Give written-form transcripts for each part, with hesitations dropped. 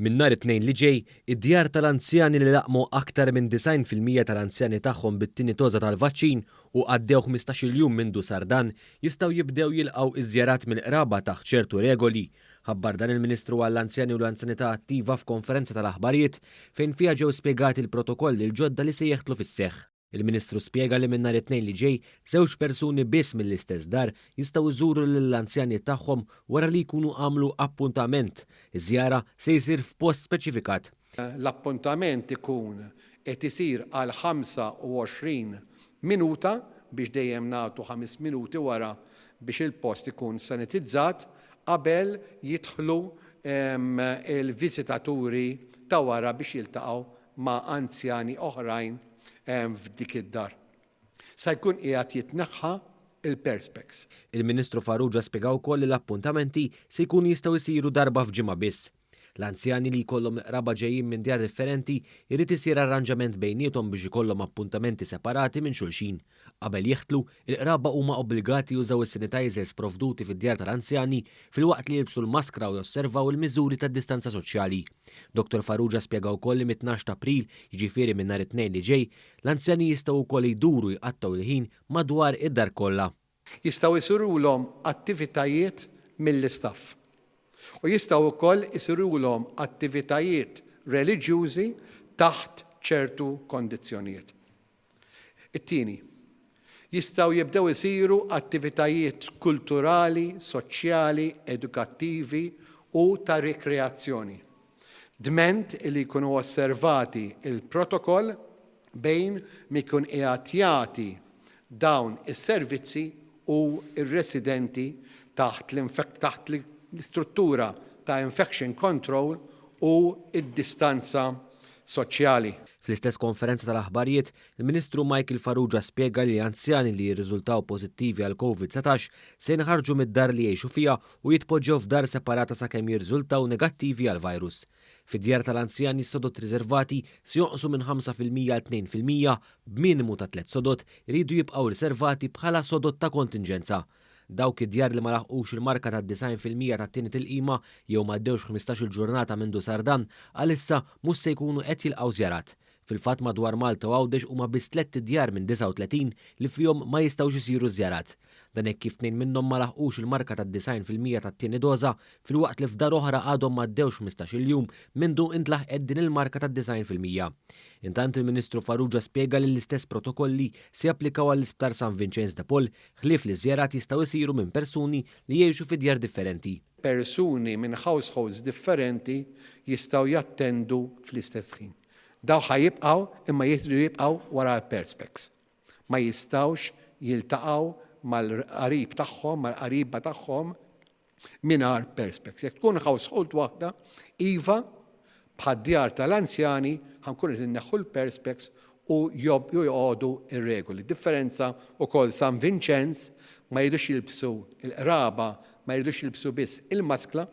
Minn nhar it-Tnejn li ġej, id-djar tal-anzjani li laqqmu aktar minn 90% tal-anzjani tagħhom bit-tieni doża tal-vaċċin u għaddew 15-il jum mindu sar dan, jistgħu jibdew jilqgħu iż-żjarat mill-qraba taħt ċertu regoli. Ħabbar dan il-Ministru għall-Anzjani u l-Anzjanità Attiva f'konferenza tal-aħbarijiet fejn fiha ġew spjegati l-protokolli l-ġodda li se jeħtlu fis-seħħ. Il-Ministru spjega li minn nhar it-Tnejn li ġej, żewġ persuni biss mill-istess dar jistgħu jżuru lill-anzjani tagħhom wara li jkunu għamlu appuntament. Iż-żjara se jsir f'post speċifikat. L-appuntament ikun qed isir għal 25 minuta biex dejjem nagħtu ħames minuti wara biex il-post ikun sanitizzat qabel jidħlu l-viżitaturi ta' wara biex jiltaqgħu ma' anzjani oħrajn f'dik id-dar. Sa jkun qiegħed jitneħħa il-perspex. Il-Ministru Farrugia spjega wkoll li l-appuntamenti se jkunu jistgħu jsiru darba f'ġimgħa biss. L-anzjani li jkollhom l-qraba ġejjin minn djar differenti jrid isir arranġament bejniethom biex ikollhom appuntamenti separati minn xulxin. Qabel jeħtlu, il-qraba huma obbligati jużaw is-sanitizers provduti fid-djar tal-anzjani filwaqt li jilbsu l-maskra u josservaw il-miżuri ta' distanza soċjali. Dottor Farrugia spjega wkoll li mit-tnax ta' April, jiġifieri minn nhar it-Tnejn li ġej, l-anzjani jistgħu wkoll jduru jqattgħu l-ħin madwar id-dar kollha. Jistgħu jsirulhom attivitajiet mill-istaff. U jistgħu wkoll isirulhom attivitajiet reliġjużi taħt ċertu kondizzjonijiet. It-tieni, jistgħu jibdew isiru attivitajiet kulturali, soċjali, edukattivi u ta' rikreazzjoni, dment li jkunu osservati l-protokoll bejn min ikun qiegħed jagħti dawn is-servizzi u r-residenti taħt l-istruttura ta' infection control u d-distanza soċjali. Fl-istess konferenza tal-aħbarijiet, il-Ministru Michael Farrugia spjega li anzjani li jirriżultaw pożittivi għal Covid-19 se jinħarġu mid-dar li jgħixu fiha u jitpoġġew f'dar separata sakemm jirriżultaw negattivi għall-virus. Fid-djar tal-anzjani s-sodod riservati se jonqsu minn 5% għal 2% b'minimu ta' tliet sodod iridu jibqgħu riservati bħala sodod ta' kontinġenza. Dawk id-djar li ma laħqux il-marka tad-90% tat-tieni tilqima jew m'għaddewx 15-il ġurnata mindu sar dan, għalissa mhux se jkunu qed jilqgħu żjarat. Fil-fatt madwar Malta u Għawdex huma biss tlett idjar minn 39 li fihom ma jistgħux isiru żjarat. Dan hekk kif tnejn minnhom ma laħqux il-marka tad-90% tat-tieni doża filwaqt li f'dar oħra għadhom m'għaddewx 15-il jum mindu intlaħqet din il-marka tad-90%. Intant il-Ministru Farrugia spjega li l-istess protokolli se japplikaw għall-Isptar San Vinċenz de Paul ħlief li ż-żjarat jistgħu jsiru minn persuni li jgħixu fi djar differenti. Persuni minn households differenti jistgħu jattendu fl-istess ħin. Dawn ħa jibqgħu imma jridu jibqgħu wara l-perspex. Ma jistgħux jiltaqgħu mal-qarib tagħhom, mal-qariba tagħhom mingħajr perspex. Jekk tkun household waħda, iva, bħad-djar tal-anzjani ħa nkunu qed inneħħu l-perspex u joqogħdu r-regoli. Differenza wkoll San Vinċenz ma jridux jilbsu il-qraba ma jridux jilbsu biss il-maskla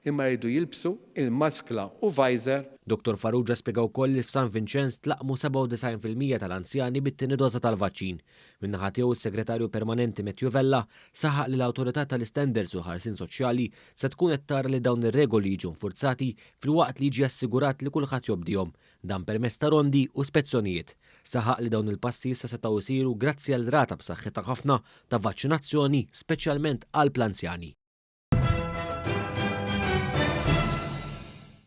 imma jridu jilbsu il-maskla u visor. Dottor Farrugia spjega wkoll li f'San Vinċenz tlaqqmu 97% tal-anzjani bit-tieni doża tal-vaċċin. Min-naħa tiegħu s-Segretarju Permanenti Matthew Vella saħaq li l-Awtorità tal-Istandards u l-Ħarsien Soċjali se tkun qed tara li dawn ir-regoli jiġu nfurzati filwaqt li jiġi assigurat li kulħadd jobdihom, dan permezz ta' rondi u spezzjonijiet. Saħaq li dawn il-passi issa setgħu jsiru grazzi għal rata b'saħħitha ħafna ta' vaċċinazzjoni speċjalment qalb l-anzjani.